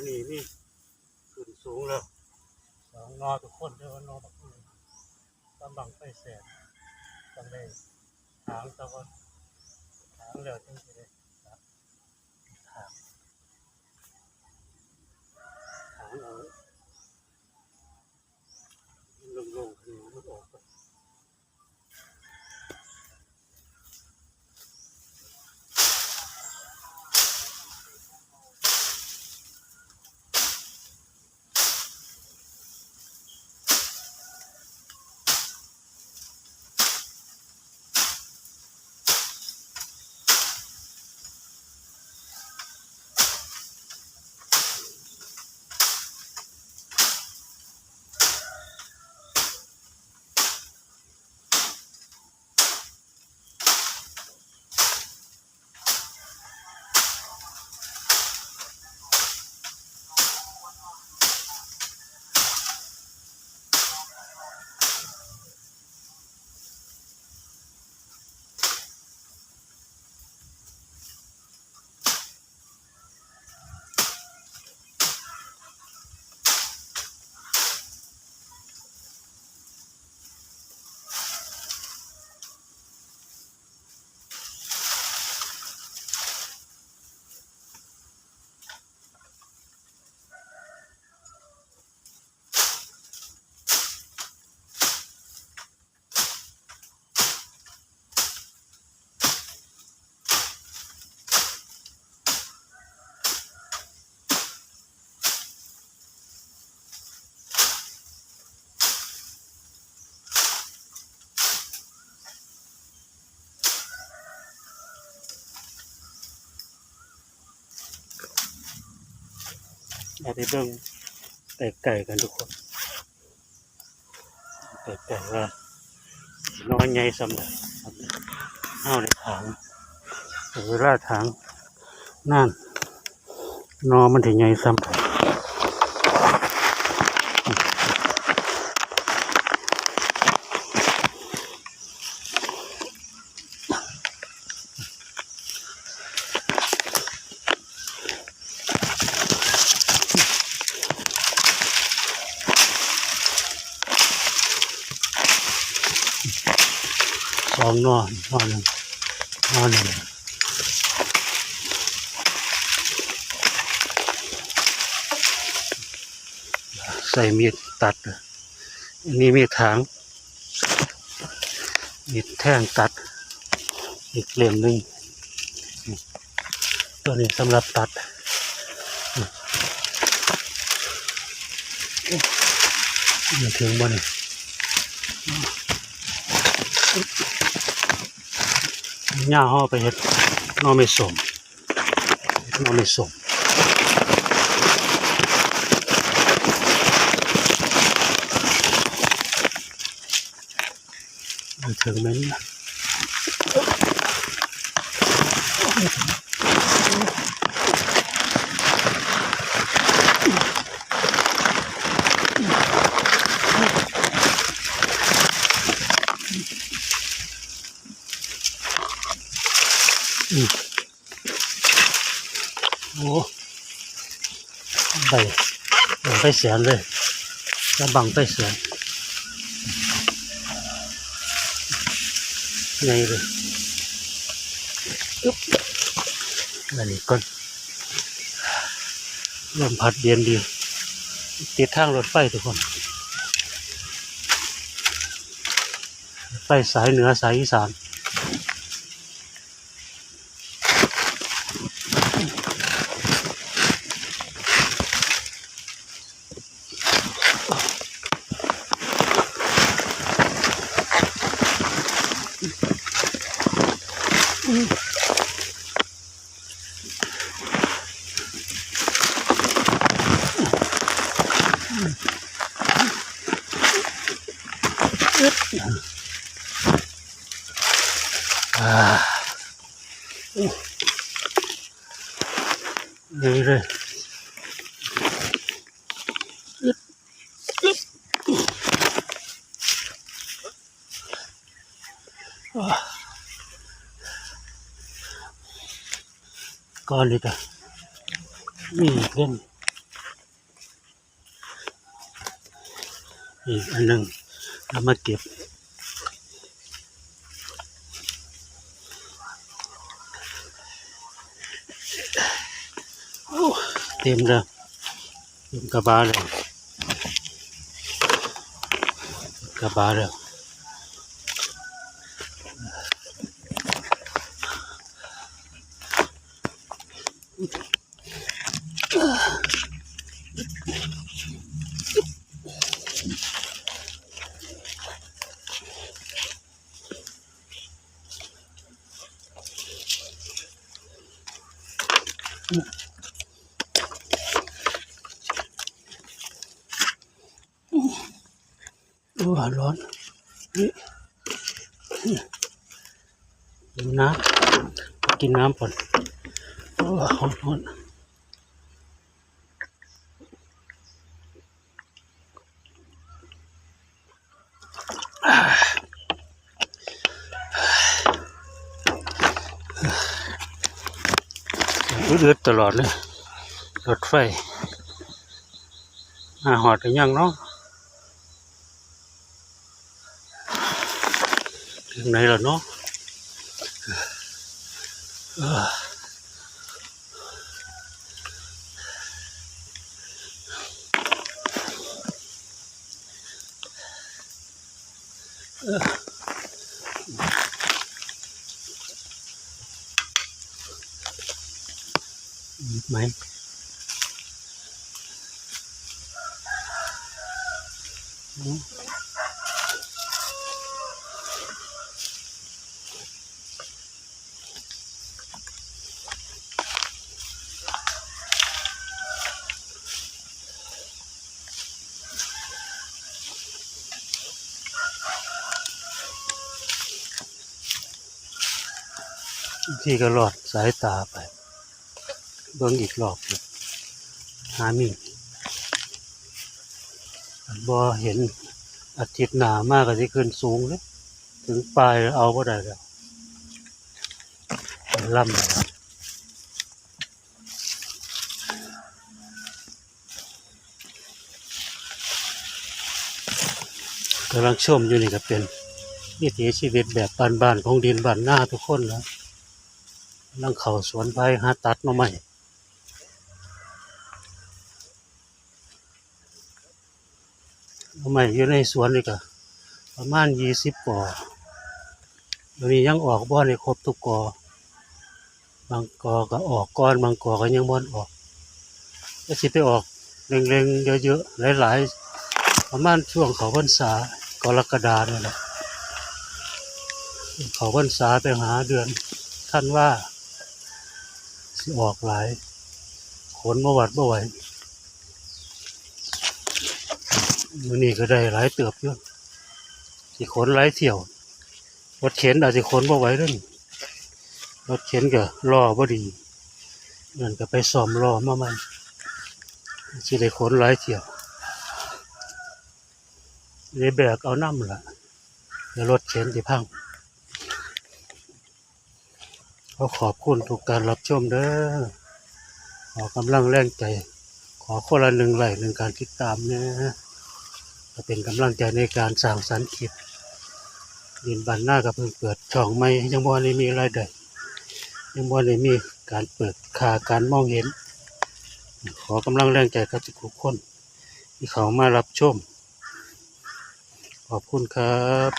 ນີ້ ນີ້ຂຶ້ນສູງແລ້ວ ສອງໜໍ່ທຸກຄົນເດີວ່າໜໍ່ບັກນີ້ ກຳລັງໄປແສນ ຕ້ອງໄດ້ຖາງຊະກ່ອນ ຖາງແລ້ວຈຶ່ງຊິໄດ້ ຖາງ ຖາງເອົາໂລ່ງໆ ໃຫ້ມັນອອກໄປ. ມາໄປເບິ່ງໃກ້ໆ ກັນທຸກຄົນ ໃກ້ໆ ວ່າໜໍ່ໃຫຍ່ສ່ຳໃດ ເຮົາໄດ້ຖາງ ເວລາຖາງນັ້ນ ໜໍ່ມັນຊິໃຫຍ່ສ່ຳໃດ. ສອງໜໍ່ ໜໍ່ໜຶ່ງ ໜໍ່ໜຶ່ງ ໃຊ້ມີດຕັດ ອັນນີ້ມີດຖາງ ມີດແທງຕັດ ອີກເຫຼັ້ມໜຶ່ງ ຕົວນີ້ສຳລັບຕັດ ມັນເຖິງບໍ່ນີ້ ຍາວ ເຮົາເອົາໄປເຮັດໜໍ່ໄມ້ສົ້ມ. ໜໍ່ໄມ້ສົ້ມ ເຖິງແມ່ນ ອືມ. ໂອ້ ໄຟ ບັ້ງໄຟແສນເລີຍ ກະບັ້ງໄຟແສນ ໃຫຍ່ເລີຍ ອຶບ ອັນນີ້ກ່ອນ ລົມພັດເຢັນດີ ຕິດທາງລົດໄຟທຸກຄົນ ໄຟສາຍເໜືອສາຍອີສານ. ອາ ນີ້ເລີຍ ອຶບ ອຶບ ອາ ກ້ອນນີ້ກະມີອີກເດ້ ນີ້ ອີກອັນໜຶ່ງ ເອົາມາເກັບ. ໂອ້ ເຕັມແລ້ວ ເຕັມກະບະແລ້ວ ກະບະແລ້ວ. ໂອ້ ຮ້ອນ ກິນນ້ຳ ກິນນ້ຳກ່ອນ. ໂອ້ ຮ້ອນໆ. ອຶດໆຕະຫຼອດເລີຍ ລົດໄຟ ມາຮອດຫຼືຍັງເນາະ? ເຖິງໃດແລ້ວເນາະ? ບາງທີກໍລອດສາຍຕາໄປ ເບິ່ງອີກລອບໜຶ່ງ ຫາມີ ຄັນບໍ່ເຫັນ ອາທິດໜ້າມາກໍຊິຂຶ້ນສູງເດ້ ເຖິງປາຍເອົາບໍ່ໄດ້ແລ້ວ ລຳ. ກຳລັງຊົມຢູ່ນີ້ກໍເປັນວິຖີຊີວິດແບບບ້ານໆ ຂອງດິນບ້ານນາທຸກຄົນນະ ກຳລັງເຂົ້າສວນໄຜ່ ຫາຕັດໜໍ່ໄມ້ ໜໍ່ໄມ້ຢູ່ໃນສວນນີ້ກໍປະມານຊາວກໍ ດຽວນີ້ຍັງອອກບໍ່ທັນໄດ້ຄົບທຸກກໍ ບາງກໍກໍອອກກ່ອນ ບາງກໍກໍຍັງບໍ່ທັນອອກ ແຕ່ຊິໄປອອກເລັ່ງໆ ເຢີະໆ ຫຼາຍໆ ປະມານຊ່ວງເຂົ້າພັນສາ ກໍລະກະດານີ້ແຫຼະ ເຂົ້າພັນສາໄປຫາເດືອນທັນວາ ຊິອອກຫຼາຍ ຂົນບໍ່ຫວັດບໍ່ໄຫວ. ມື້ນີ້ກໍໄດ້ຫຼາຍເຕີບຢູ່ ຊິຂົນຫຼາຍຖ້ຽວ ລົດເຂັນອາດຊິຂົນບໍ່ໄຫວເດ້ ລົດເຂັນກໍລໍ້ບໍ່ດີ ນັ້ນກໍໄປສ້ອມລໍ້ມາໃໝ່ ຊິໄດ້ຂົນຫຼາຍຖ້ຽວ ໄດ້ແບກເອົານຳລະ ດຽວລົດເຂັນຊິພັງ. ຂໍຂອບຄຸນທຸກການຮັບຊົມເດີ ຂໍກຳລັງແຮງໃຈ ຂໍຄົນລະໜຶ່ງໄລ້ ໜຶ່ງການຕິດຕາມແດ່ ເພື່ອເປັນກຳລັງໃຈໃນການສ້າງສັນຄລິບ. ດິນບ້ານນາກໍເພິ່ງເປີດຊ່ອງໃໝ່ ຍັງບໍ່ໄດ້ມີລາຍໄດ້ ຍັງບໍ່ໄດ້ມີການເປີດຄ່າການມອງເຫັນ. ຂໍກຳລັງແຮງໃຈກັບທຸກໆຄົນທີ່ເຂົ້າມາຮັບຊົມ. ຂອບຄຸນຄັບ.